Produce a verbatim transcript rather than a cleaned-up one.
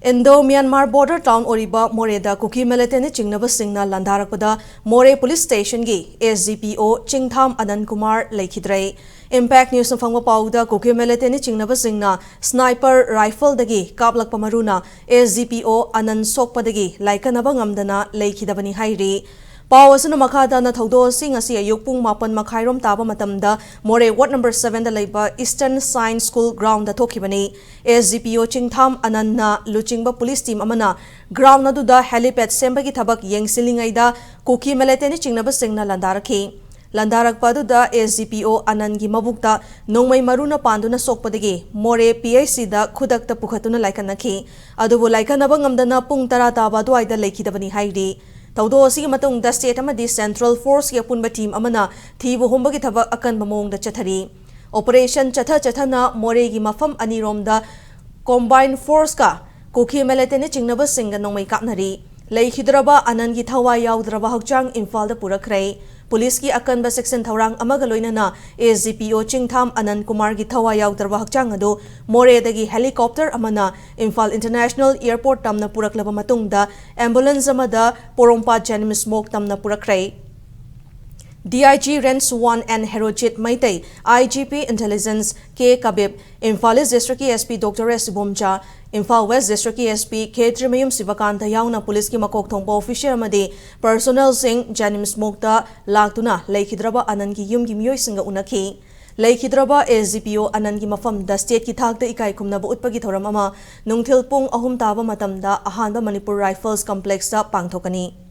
Indo-Myanmar border town ꯑꯣꯏꯔꯤꯕ ꯃꯣꯔꯦꯗ ꯀꯨꯀꯤ militantꯅ ꯆꯤꯡꯅꯕꯁꯤꯡꯅ ꯂꯥꯟꯗꯥꯔꯛꯄꯗ ꯃꯣꯔꯦ police stationꯒꯤ S D P O ꯆꯤꯡꯊꯥꯝ ꯑꯅꯟ Kumar ꯂꯩꯈꯤꯗ꯭ꯔꯦ꯫ Impact Newsꯅ ꯐꯪꯕ ꯄꯥꯎꯗ ꯀꯨꯀꯤ militantꯅ ꯆꯤꯡꯅꯕꯁꯤꯡꯅ sniper rifleꯗꯒꯤ ꯀꯥꯞꯂꯛꯄ ꯃꯔꯨꯅ S D P O ꯑꯅꯟ ꯁꯣꯛꯄꯗꯒꯤ ꯂꯥꯏꯀꯠꯅꯕ ꯉꯝꯗꯅ ꯂꯩꯈꯤꯗꯕꯅꯤ ꯍꯥꯏꯔꯤ꯫ ꯄꯥꯎ ꯑꯁꯤꯅ ꯃꯈꯥ ꯇꯥꯅ ꯊꯧꯗꯣꯛ ꯑꯁꯤ ꯉꯁꯤ ꯑꯌꯨꯛ ꯄꯨꯡ ꯃꯥꯄꯟ ꯃꯈꯥꯏꯔꯣꯝ ꯇꯥꯕ ꯃꯇꯝꯗ ꯃꯣꯔꯦ ward number sevenꯗ ꯂꯩꯕ Eastern Science School groundꯗ ꯊꯣꯛꯈꯤꯕꯅꯤ꯫ S D P O ꯆꯤꯡꯊꯥꯝ ꯑꯅꯟꯅ ꯂꯨꯆꯤꯡꯕ police team ꯑꯃꯅ ground ꯑꯗꯨꯗ helipad ꯁꯦꯝꯕꯒꯤ ꯊꯕꯛ ꯌꯦꯡꯁꯤꯜꯂꯤꯉꯩꯗ ꯀꯨꯀꯤ militantꯅ ꯆꯤꯡꯅꯕꯁꯤꯡꯅ ꯂꯥꯟꯗꯥꯔꯛꯈꯤ꯫ ꯂꯥꯟꯗꯥꯔꯛꯄ ꯑꯗꯨꯗ S D P O ꯑꯅꯟꯒꯤ ꯃꯕꯨꯛꯇ ꯅꯣꯡꯃꯩ ꯃꯔꯨꯅ ꯄꯥꯟꯗꯨꯅ ꯁꯣꯛꯄꯗꯒꯤ ꯃꯣꯔꯦ P H Cꯗ ꯈꯨꯗꯛꯇ ꯄꯨꯈꯠꯇꯨꯅ ꯂꯥꯏꯀꯠꯅꯈꯤ꯫ ꯑꯗꯨꯕꯨ ꯂꯥꯏꯀꯠꯅꯕ ꯉꯝꯗꯅ ꯄꯨꯡ ꯇꯔꯥ ꯇꯥꯕ ꯑꯗꯨꯋꯥꯏꯗ ꯂꯩꯈꯤꯗꯕꯅꯤ ꯍꯥꯏꯔꯤ꯫ ꯊꯧꯗꯣꯛ ꯑꯁꯤꯒꯤ ꯃꯇꯨꯡꯗ state ꯑꯃꯗꯤ central forceꯀꯤ ꯑꯄꯨꯟꯕ team ꯑꯃꯅ ꯊꯤꯕ ꯍꯨꯝꯕꯒꯤ ꯊꯕꯛ ꯑꯀꯟꯕ ꯃꯑꯣꯡꯗ ꯆꯠꯊꯔꯤ꯫ Operation ꯆꯠꯊ ꯆꯠꯊꯅ ꯃꯣꯔꯦꯒꯤ ꯃꯐꯝ ꯑꯅꯤꯔꯣꯝꯗ combined forceꯀ ꯀꯨꯀꯤ militantꯅ ꯆꯤꯡꯅꯕꯁꯤꯡꯒ ꯅꯣꯡꯃꯩ ꯀꯥꯞꯅꯔꯤ꯫ ꯂꯩꯈꯤꯗ꯭ꯔꯕ ꯑꯅꯟꯒꯤ ꯊꯋꯥꯏ ꯌꯥꯎꯗ꯭ꯔꯕ ꯍꯛꯆꯥꯡ ꯏꯝꯐꯥꯜꯗ ꯄꯨꯔꯛꯈ꯭ꯔꯦ꯫ Policeꯀꯤ ꯑꯀꯟꯕ ꯆꯦꯛꯁꯤꯟ ꯊꯧꯔꯥꯡ ꯑꯃꯒ ꯂꯣꯏꯅꯅ S D P O ꯆꯤꯡꯊꯥꯝ ꯑꯅꯟ ꯀꯨꯃꯥꯔꯒꯤ ꯊꯋꯥꯏ ꯌꯥꯎꯗ꯭ꯔꯕ ꯍꯛꯆꯥꯡ ꯑꯗꯨ ꯃꯣꯔꯦꯗꯒꯤ helicopter ꯑꯃꯅ ꯏꯝꯐꯥꯜ International Airport ꯇꯝꯅ ꯄꯨꯔꯛꯂꯕ ꯃꯇꯨꯡꯗ ambulance ꯑꯃꯗ ꯄꯣꯔꯣꯝꯄꯥꯠ JNIMS ꯃꯣꯛ ꯇꯝꯅ ꯄꯨꯔꯛꯈ꯭ꯔꯦ꯫ D I G Range one N Herojit Meitei, I G P Intelligence K Kabib, Imphal East Districtꯀꯤ S P Doctor S Ibomcha, Imphal West Districtꯀꯤ S P Khetrimayum Sivakanta ꯌꯥꯎꯅ policeꯀꯤ ꯃꯀꯣꯛ ꯊꯣꯡꯕ official ꯑꯃꯗꯤ personnelꯁꯤꯡ JNIMS ꯃꯣꯛꯇ ꯂꯥꯛꯇꯨꯅ ꯂꯩꯈꯤꯗ꯭ꯔꯕ ꯑꯅꯟꯒꯤ ꯌꯨꯝꯒꯤ ꯃꯤꯑꯣꯏꯁꯤꯡꯒ ꯎꯅꯈꯤ꯫ ꯂꯩꯈꯤꯗ꯭ꯔꯕ S D P O ꯑꯅꯟꯒꯤ ꯃꯐꯝꯗ stateꯀꯤ ꯊꯥꯛꯇ ꯏꯀꯥꯏ ꯈꯨꯝꯅꯕ ꯎꯠꯄꯒꯤ ꯊꯧꯔꯝ ꯑꯃ ꯅꯨꯡꯊꯤꯜ ꯄꯨꯡ ꯑꯍꯨꯝ ꯇꯥꯕ ꯃꯇꯝꯗ ꯑꯍꯥꯟꯕ Manipur Rifles complexꯇ ꯄꯥꯡꯊꯣꯛꯀꯅꯤ꯫